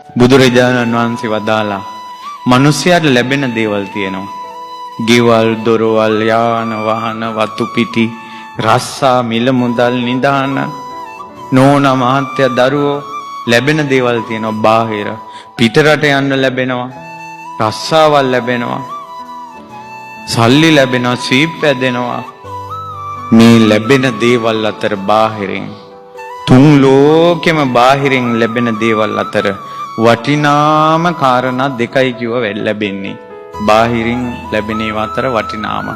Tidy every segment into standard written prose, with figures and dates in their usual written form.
බුදුරජාණන් වහන්සේ වදාලා මිනිස්යාට ලැබෙන දේවල් තියෙනවා. ගෙවල්, දොරවල්, යාන වාහන, වතු පිටි, රස්සා, මිල මුදල්, නිදාන, නෝනා, මහත්තයා, දරුවෝ ලැබෙන දේවල් තියෙනවා. බාහිර පිට රට යන්න ලැබෙනවා, රස්සාවල් ලැබෙනවා, සල්ලි ලැබෙනවා, සීප් ඇදෙනවා. මේ ලැබෙන දේවල් අතර බාහිරින් තුන් ලෝකෙම බාහිරින් ලැබෙන දේවල් අතර වටිනාම කාරණා දෙකයි කිව්ව ලැබෙන්නේ. බාහිරින් ලැබෙන ඒවා අතර වටිනාම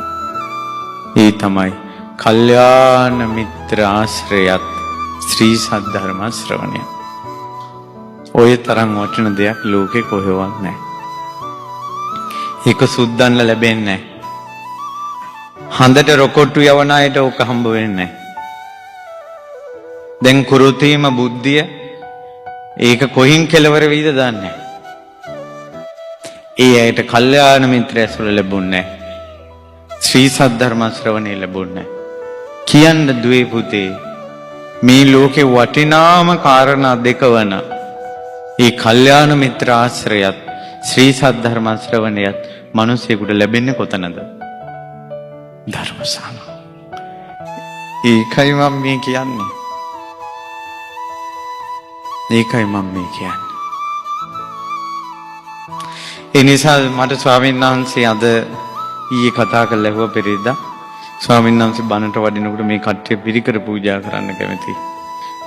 ඒ තමයි කල්යාණ මිත්‍ර ආශ්‍රයත් ශ්‍රී සද්ධර්ම ශ්‍රවණය. ඔය තරම් වටින දෙයක් ලෝකේ කොහෙවත් නැහැ. ඒක සුද්දන්න ලැබෙන්නේ නැහැ. හඳට රොකොට්ටු යවන අයට ඕක හම්බ වෙන්නේ නැහැ. දැන් කුරුතීම බුද්ධිය ඒක කොහින් කෙලවර වෙයිද දන්නේ නැහැ. ඒ අයට කල්යාණ මිත්‍ර ඇසුර ලැබුණේ නැහැ. ශ්‍රී සද්ධර්ම ශ්‍රවණය ලැබුණේ නැහැ. කියන්න දුවේ පුතේ, මේ ලෝකේ වටිනාම කාරණා දෙක වන ඒ කල්යාණ මිත්‍ර ආශ්‍රයත් ශ්‍රී සද්ධර්ම ශ්‍රවණයත් මිනිසෙකුට ලැබෙන්නේ කොතනද? ධර්මශාලාව. ඒකයි මම මේ කියන්නේ. ඒකයි මම මේ කියන්නේ. ඒ නිසා මට ස්වාමීන් වහන්සේ අද ඊයේ කතා කරලා ඇහුවා පෙරේදා. ස්වාමීන් වහන්සේ බණට වඩිනකොට මේ කට්ටිය පිරිකර පූජා කරන්න කැමති.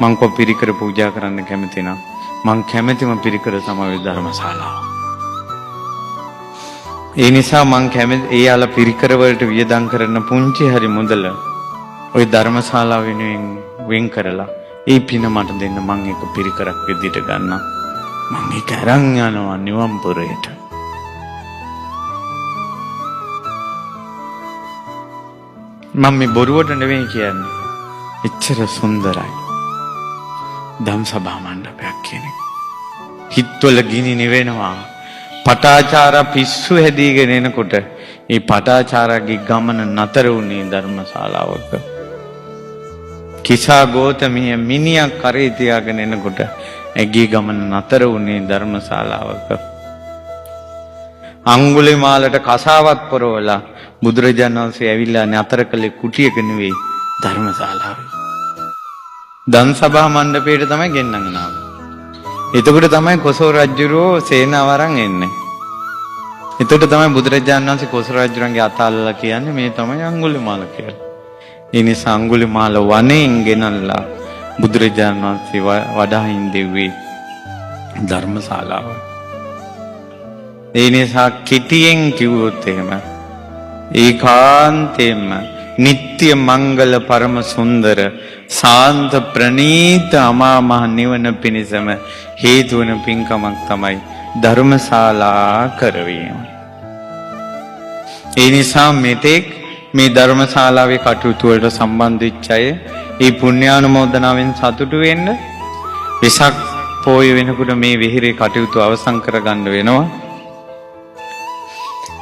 මං කො පිරිකර පූජා කරන්න කැමති නම් මං කැමතිම පිරිකර තමයි ධර්මශාලාව. ඒ නිසා මං කැමති ඒ යාල පිරිකර වලට වියදම් කරන පුංචි හරි මුදල ওই ධර්මශාලාව වෙනුවෙන් වෙන් කරලා ඒ පින මට දෙන්න, මං ඒක පිරිකරක් විදිහට ගන්නම්. මං ඒක අරන් යනවා නිවන් පුරයට. මම මේ බොරුවට නෙවෙයි කියන්නේ. එච්චර සුන්දරයි ධම් සභා මණ්ඩපයක් කියන එක. හිත්වල ගිනි නිවෙනවා. පටාචාර පිස්සු හැදීගෙන එනකොට ඒ පටාචාරගේ ගමන නතර වුණේ ධර්මශාලාවක. කිසා ගෝතමිය මිනියක් කරේ තියාගෙන එනකොට ඇගේ ගමන නතර වුණේ ධර්මශාලාවක. අඟුලිමාලට කසාවත් පොරවලා බුදුරජාණන් වහන්සේ ඇවිල්ලා නතර කළේ කුටියක නෙවෙයි, ධර්මශාලාවේ. දන්සභා මණ්ඩපයට තමයි ගෙන්නගෙන ආවේ. එතකොට තමයි කොසල් රජුරෝ සේනාව අරන් එන්නේ. එතකොට තමයි බුදුරජාණන් වහන්සේ කොසල් රජුරන්ගේ අත අල්ලලා කියන්නේ මේ තමයි අඟුලිමාල කියලා. ඒ නිසා අඟුලිමාල වනයෙන් ගෙනල්ලා බුදුරජාණන් වහන්සේ වඩා හින්දෙව්වේ ධර්මශාලාව. ඒ නිසා කෙටියෙන් කිව්වොත් එහෙම ඒකාන්තයෙන්ම නිත්‍ය මංගල පරම සුන්දර සාන්ත ප්‍රණීත අමා මහ නිවන පිණිසම හේතු වන පින්කමක් තමයි ධර්මශාලා කරවීම. ඒ නිසා මෙතෙක් මේ ධර්මශාලාවේ කටයුතු වලට සම්බන්ධ වෙච්ච අය ඒ පුණ්‍යානුමෝදනාවෙන් සතුටු වෙන්න. වෙසක් පෝය වෙනකොට මේ වෙහෙරේ කටයුතු අවසන් කරගන්න වෙනවා.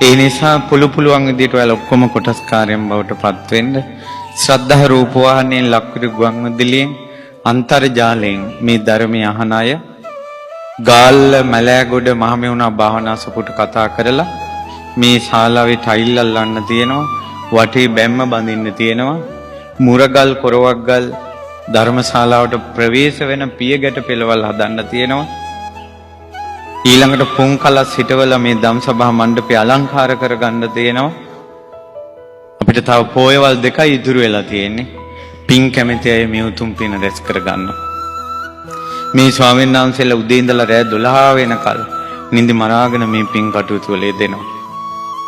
ඒ නිසා පුළු පුළුවන් විදිහට ඔයාලා ඔක්කොම කොටස්කාරයන් බවට පත් වෙන්න. ශ්‍රද්ධා රූප වාහනයෙන් ලක්විරු ගුවන් විදුලියෙන් අන්තර්ජාලයෙන් මේ ධර්මය අහන අය ගාල්ල මැලෑගොඩ මහමෙවුනා භාවනා සපුට කතා කරලා මේ ශාලාවේ ටයිල් අල්ලන්න තියෙනවා, වටේ බැම්ම බඳින්න තියෙනවා, මුරගල් කොරවක් ගල් ධර්මශාලාවට ප්‍රවේශ වෙන පියගැට පෙළවල් හදන්න තියෙනවා. ඊළඟට පුන් කලස් හිටවලා මේ ධම්සභා මණ්ඩපය අලංකාර කරගන්න තියෙනවා. අපිට තව පෝයවල් දෙකයි ඉතුරු වෙලා තියෙන්නේ. පින් කැමති අය මේ උතුම් පින රැස් කරගන්න. මේ ස්වාමීන් වහන්සේලා උදේ ඉඳලා රෑ 12 වෙනකල් නිදි මරාගෙන මේ පින් කටයුතු වල යෙදෙනවා.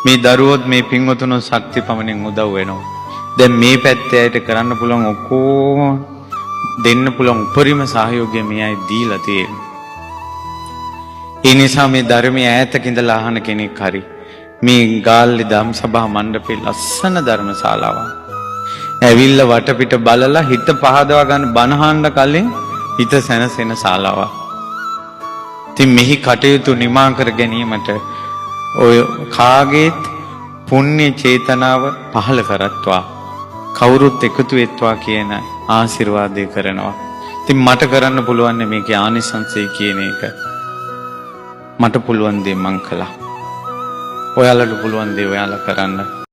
මේ දරුවොත් මේ පින්වතුනෝ ශක්ති පමණින් උදව් වෙනවා. දැන් මේ පැත්තේ අයට කරන්න පුළුවන් ඔක්කොම දෙන්න පුළුවන් උපරිම සහයෝගය මේ අය දීලා තියෙනවා. ඒ නිසා මේ ධර්මයේ ඈතක ඉඳලා අහන කෙනෙක් හරි මේ ගාල්ලේ ධම්සභා මණ්ඩපේ ලස්සන ධර්මශාලාවක්. ඇවිල්ලා වටපිට බලලා හිත පහදවා ගන්න බණහන්න කලින් හිත සැනසෙන ශාලාවක්. ඉතින් මෙහි කටයුතු නිමා කර ගැනීමට ඔය කාගේත් පුණ්‍ය චේතනාව පහළ කරත්වා, කවුරුත් එකතු වෙත්වා කියන ආශිර්වාදය කරනවා. ඉතින් මට කරන්න පුළුවන් මේකේ ආනිසංසය කියන එක. මට පුළුවන් දේ මං කළා. ඔයාලට පුළුවන් දේ ඔයාලා කරන්න.